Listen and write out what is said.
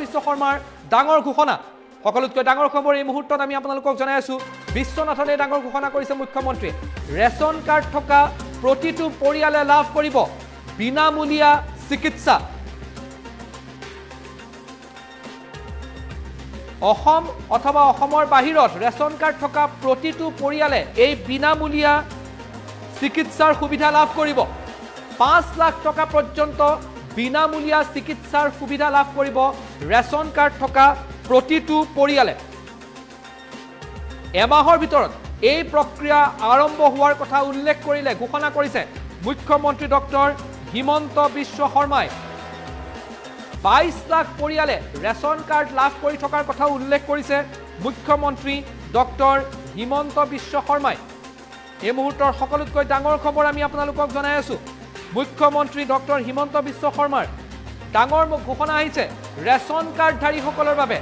বিশ্ব শৰ্মাৰ ডাঙৰ ঘোষণা। সকলোতকৈ ডাঙৰ খবৰ এই মুহূৰ্তত আমি আপোনালোকক জনাই আছো, বিশ্বনাথতে ডাঙৰ ঘোষণা কৰিছে মুখ্যমন্ত্ৰীয়ে। ৰেচন কাৰ্ড থকা প্ৰতিটো পৰিয়ালে লাভ কৰিব বিনামূলীয়া চিকিৎসা। অসম অথবা অসমৰ বাহিৰত ৰেচন কাৰ্ড থকা প্ৰতিটো পৰিয়ালে এই বিনামূলীয়া চিকিৎসাৰ সুবিধা লাভ কৰিব। 5 লাখ টকা পৰ্যন্ত বিনামূলীয়া চিকিৎসাৰ সুবিধা লাভ কৰিব ৰেচন কাৰ্ড থকা প্ৰতিটো পৰিয়ালে। এমাহৰ ভিতৰত এই প্ৰক্ৰিয়া আৰম্ভ হোৱাৰ কথা উল্লেখ কৰিলে, ঘোষণা কৰিছে মুখ্যমন্ত্ৰী ডক্টৰ হিমন্ত বিশ্ব শৰ্মাই। 22 লাখ পৰিয়ালে ৰেচন কাৰ্ড লাভ কৰি থকাৰ কথা উল্লেখ কৰিছে মুখ্যমন্ত্ৰী ডক্টৰ হিমন্ত বিশ্ব শৰ্মাই। এই মুহূৰ্তৰ সকলোতকৈ ডাঙৰ খবৰ আমি আপোনালোকক জনাই আছো, মুখ্যমন্ত্ৰী ডক্টৰ হিমন্ত বিশ্ব শৰ্মাৰ ডাঙৰ ঘোষণা আহিছে ৰেচন কাৰ্ডধাৰীসকলৰ বাবে।